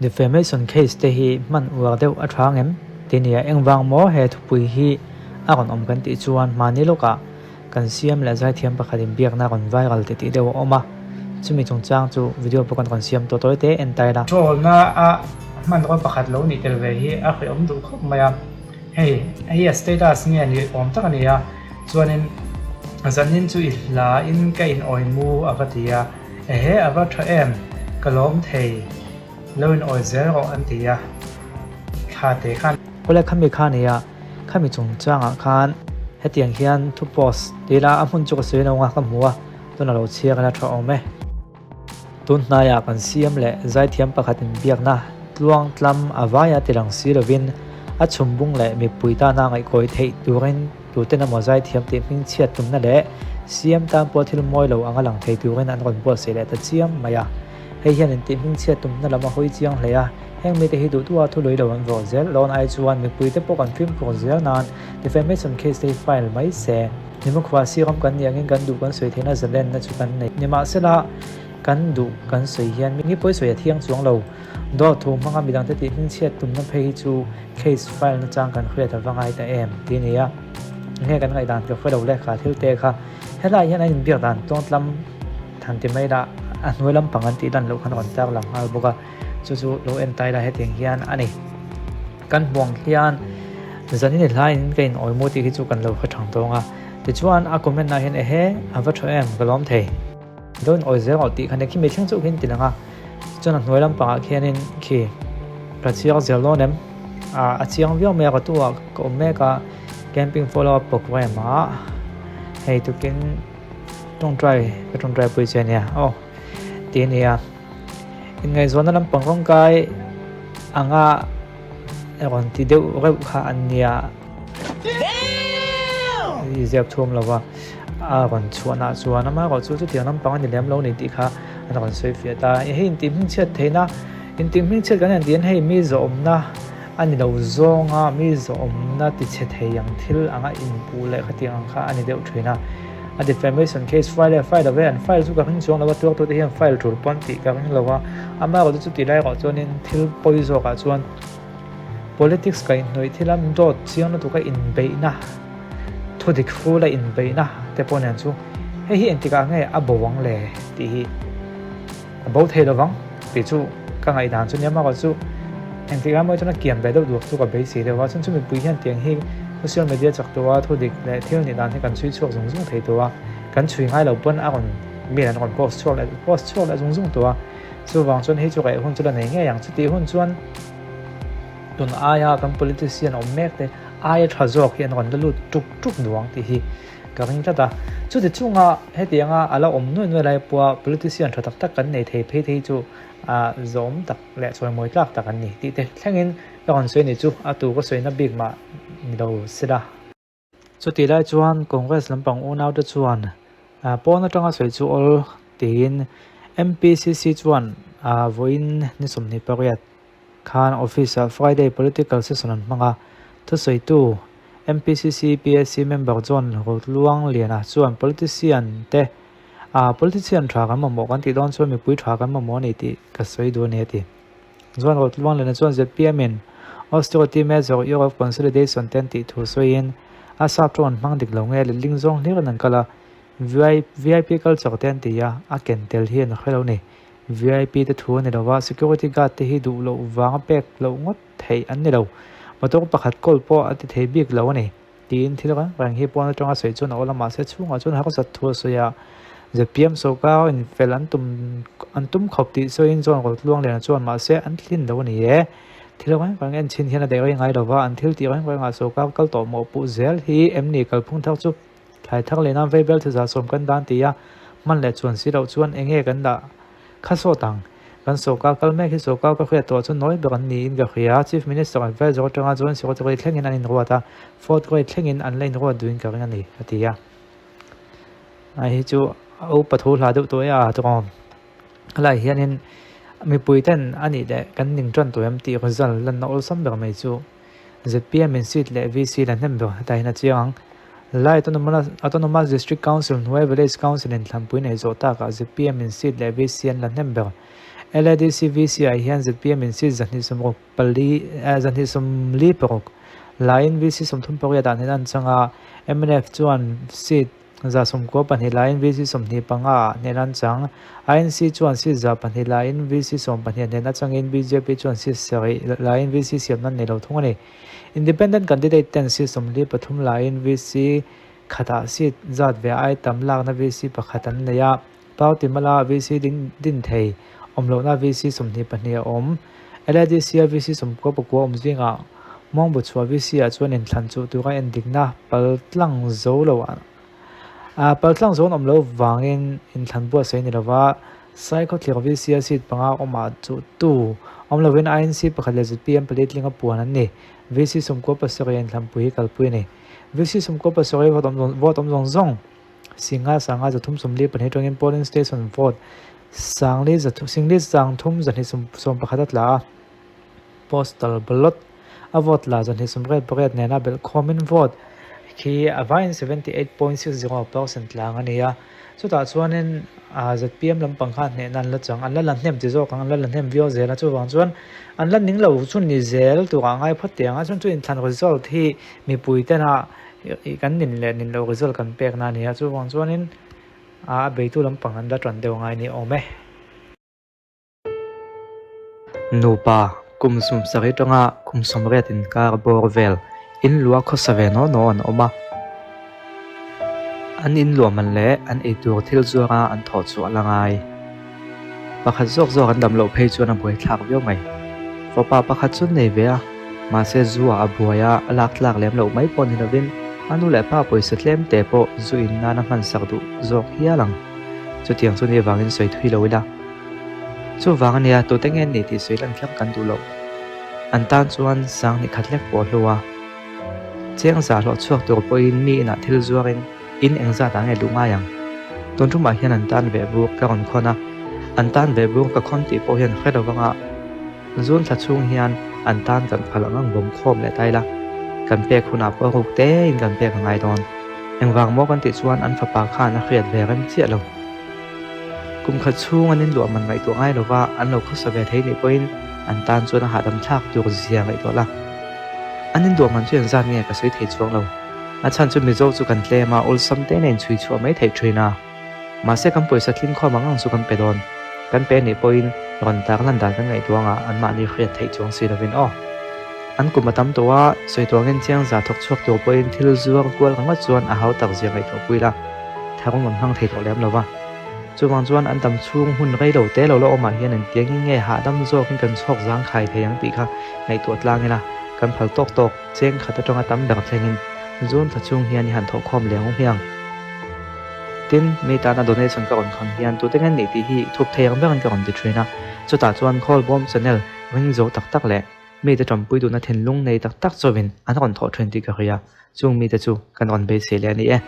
Defamation case te hi hman uar deuh a tha ngem ti nia engvang maw he thupui hi a rawn awm kan tih chuan hmani lawkah kan siam leh zaithiam pakhat inbiakna rawn viral ti tih deuh a awm a, chumi chungchang chu video pawh kan rawn siam tawh tawi te en ta ila. Trollna a hmanraw pakhat lo nih tel ve hi a hrehawm duh khawp mai a, hei hei a status nge ni awm tak a ni a, chuanin zanin chu i hla in ka in awi mu a va ti a. Ehe a va tha em, ka lawm thei, lo in awi zel rawh an ti a, thla te khan. Awle khami kha nia, khami chungchangah khan hetiang hian thu post ti ila a hmun chu ka sawi lo nga ka hmu a, tuna lo chhiar ila tha awm e. Tun hnaiah kan siam leh zaithiam pakhat inbiakna tluang tlam a vaia tilang si lovin a chhumbung leh mipui tana ngaihkawi theih turin Tuten emaw zaithiam tih hming chhiat tumna leh CM tan pawh thil mawi lo anga lang thei turin an rawn buatsaih leh ta chiam mai a. Hei hian intih hming chhiat tumna lam a hawi chiang hle a, heng mite hi duhduha thu lui lo an vawh zel lawn ai chuan mipuite pawh kan fimkhur zel nan defamation case te hi file mai se. Nimakhua siram kan nih angin kan duh kan sawi theihna zalenna chu kan nei. Nimahsela, kan duh kan sawi hian mi pawi sawi a thiang chuang lo. Dawt thu hmanga midangte tih hming chhiat tumna phei hi chu Case file na chang kan hriat a va ngai ta em ti a ni a, enge kan ngaihdan ka hre lo le kha thil te kha helai hian an inbiak dan tawng tlam than ti mai lah a hnuai lampang an tih lan loh khan a rawn tar lang nghal bawk a, chu chu lo en tai la hetiang hian a ni. Kan hmuang hian zanin i hlaiin ka in awi mu tih hi chu kan lo hre thang tawng a, tichuan a comment ah hian ehe a va tha em ka lawm thei. Dawn awi zel rawh tih kha nia khi mi thleng chauh hian ti lang a, chuan a hnuai lampangah khianin khi ka chiang zel dawn em ah a chiang viau mai a ka tu ah ka awm mek a camping follow up program ah hei tukin tawngtai ka tawngtai pui che ania aw tih a ni a inngaihzawnna lampang rawngkai anga rawn ti deuh reuh kha an nia. I ziak chhum lo va, a rawn chhuahna chuan ama erawh chu chutiang lampang a ni lem lo ni tih kha an rawn sawi fiah ta. Hei intih hmingchhiat theihna, intih hmingchhiat kan en tih hian hei mi zawhawmna a ni lo zawng a, mi zawhawmna tichhe thei ang thil anga inpuh leh khatiang ang kha a ni deuh thin a. A defamation case file e file lo e, an file chu ka ring chuang lo a, tuartute hian file tul pawn tih ka ring lo a, ama erawh chu chutih lai erawh chuanin thil pawi zawkah chuan Politics kaihhnawih thila dawt chiang lutuk a inbeihna, thudik ful a inbeihna te pawh nen chu hei hi engtikah nge a bo ang le tih hi a bo thei lovang tih chu ka ngaihdan chu nia amaherawh chu engtikah emaw chuan a kiam ve deuh duak chu ka beisei deuh a, chuan chu mipui hian tiang hi social media chak tura thudik leh thil nih dan hi kan chhui chhuak zung zung thei tawh a, kan chhui ngai lo pawn a rawn mi an rawn post chhuak leh post chhuak leh zung zung tawh a, chuvang chuan hei chu reh hun chu la nei ngei ang chutih hun chuan. Tun aia kan politician awm mek te aia tha zawk hi an rawn la lut tuk tuk duang tih hi ka ring tlat a. Chuti chunga hetianga a la awm nuai nuai lai pawha politician tha tak tak kan nei thei phei te hi chu zawm tak leh chawimawi tlak tak an ni tih te thlengin ka rawn sawi ni chu a tu ka sawina bik mah ni lo sela. Chutih lai chuan Congress lampang unaute chuan pawn atanga sawi chu awl tiin MPCC chuan vawiin ni 28 khan office-ah Friday Political Session an hmang a. Thusawitu MPCC PAC member John Rotluangliana chuan politician te politician tha kan mamawh kan tih dawn chuan mipui tha kan mamawh a ni tih ka sawi duh a ni a ti. Chuan Rotluanglena chuan zpm in Austerity Measure Year of Consolidation te an tih thu sawiin a sap tawng an hmang dik lo nge letling zawng hlir in an kal a, VIP culture te an ti a, a ken tel hi an hre lo ni. VIP te thu a ni lo va, security guard te hi duh loh vanga pek loh ngawt theih an ni lo. Motor pakhat kawl pawh a ti thei bik lo a ni. Tiin thil reng reng hi pawn atanga sawi chuan a awl a, mahse chhungah chuan harsat thu a sawi a. Zpm sawrkar in fel an tum an tum khawp tih sawiin John Rotluangliana chuan mahse an thlin lo a ni e. Thil reng reng en chhin hian a daih rei ngai lova, an thil tih reng rengah sawrkar kal tawh mawhpuh zel hi em ni kalphung thar chu thlai thar leh nan vaibel thazah sawm kan dan ti a, hman leh chuan si loh chuan enge kan dah Kha sawt ang. Kan sawrkar kal mek hi sawrkar ka hriat tawh chu nawi ber an niin ka hria. Chief Minister Advisor atanga Joint Secretary thlengin an inruat a, fourth grade thlengin an la inruat duhin ka ring a ni, a ti a. A hi chu a upa thu hla deuh tawh e a tawng. Helai hianin mipui ten a nih leh kan ning tan tawh em tih result lanna awlsam ber mai chu. Zpm in seat leh VC la hnem ber hetah hian a chiang ang. Lai Autonomous District Council hnuai Village Council in thlanpui nei zawh takah zpm in seat leh VC an la hnem ber. LADC VC ah hian zpm in seat 260 pali 246 laiin VC 38 ah hnehna an chang a, mnf chuan seat 92 laiin VC 25 ah hnehna an chang. INC chuan seat 102 laiin VC 12 ah hnehna changin bjp chuan seat 7 laiin VC siamna an nei lo thung a ni. Independent candidate ten seat 43 laiin VC khatah seat zat ve ai tam lakna VC pakhat an nei a. Party mala VC ding din thei awm lohna VC 22 a awm. LADC-a VC 99 awm zingah Muangbu chhuah VC-ah chuan inthlan chuh tura endikna paltlang zo lo a paltlang zo an awm loh vangin inthlan buatsaih a ni lova, Saikhawthlir VC-a seat panga awmah chuhtu awm lovin INC pakhat leh zpm pali tlinga puan an ni. VC 97 inthlanpui hi kalpui a ni. VC 97 vote awm vote awm zawng zawng. Singha sanga 342 atangin polling station vote sangli singli sangthum 211 a tla a, postal ballot a vote la 288 nena belh khawmin vote khi a vaiin 78.60 percent tlang a ni a. Chutah chuanin zpm lampang kha hnehna an la chang, an la la hnem ti zawk ang, an la la hnem viau zel a, chuvang chuan an la ning lo chu ni zel turah ngai phawt teh ang a, chuan chu inthlan result hi mipui tena Ih kan nin leh nin loh result kan pek na a ni a, chuvang chuanin a beitu lampang an la tan deuh ngai ni awm e. Nupa kum sawmsarih atanga kum sawmriat inkar bawr vel in luah khawsa ve naw naw an awm a. An in luah man leh an eitur thil zuara an thawh chhuah la ngai. Pakhat zawk zawk an dam loh phei chuan a buai thlak viau mai. Fapa pakhat chu an nei ve a, mahse zu ah a buai a, a lak tlak lem loh mai pawh ni lovin a nu leh pa pawisa tlem te pawh zu in nan a hman sak duh zawk hial ang. Chutiang chu ni avangin sawi thui lo ila. Chuvang ania tute nge ni tih sawi lan kher kan duh loh. An tan chuan sang ni khat lek pawh a hlu a. Cheng zah hlawh chhuak tur pawhin mi inah thil zuarin In engzat ah nge luh ngai ang? Tun tumah hian an tan veh bur ka rawn khawn a, an tan veh bur ka khawn tih pawh hian hre lo vanga zun thla chhung hian an tan kan phal ang ang bawm khawm leh ta ila, kan pek hunah pawh ruk tein kan pek a ngai dawn. Engvang maw kan tih chuan an fapa khan a hriat ve rem chiah lo. Kum khat chhung an inluah man ngaihtuah ngai lova an lo khawsa ve thei nih pawhin an tan chuan a hahdam thlak tur zia ngaihtuah la. An inluah man chu engzat nge ka sawi thei chuang lo. A chhan chu Mizo chu kan tlem a, awlsam te nen chhui chhuah mai theih thin a. Mahse kan pawisa tling khawm ang ang chu kan pe dawn. Kan pe nih pawhin rawn tar lan dan kan ngaihtuah anga anmahni hriat theih chuang si lovin aw. An kum a tam tawh a, sawi tuangin chiang za thawk chhuak tur pawhin thil zuar kual ringawt chuan a hau tak zia ngaihtuah pui la, tharum an hmang thei tawh lem lo va. Chuvang chuan an dam chhung hun rei lo te lo la awmah hian engtiangin nge hahdam zawkin kan chhawk zangkhai thei ang tih kha ngaihtuah tlang ila, kan phal tawk tawk. Cheng khat atanga tam ber thlengin zun thla chhung hian i han thawh khawm leh ang hmiang. Tin, mi tana donation ka rawn khan hian tute nge nih tih hi thup thei ang berin ka rawn ti thin a, chutah chuan Khawlbawm channel ring zo tak tak leh mite tanpui duhna thinlung nei tak tak chauhin an rawn thawh thin tih ka hria, chung mite chu kan rawn beisei leh a ni e.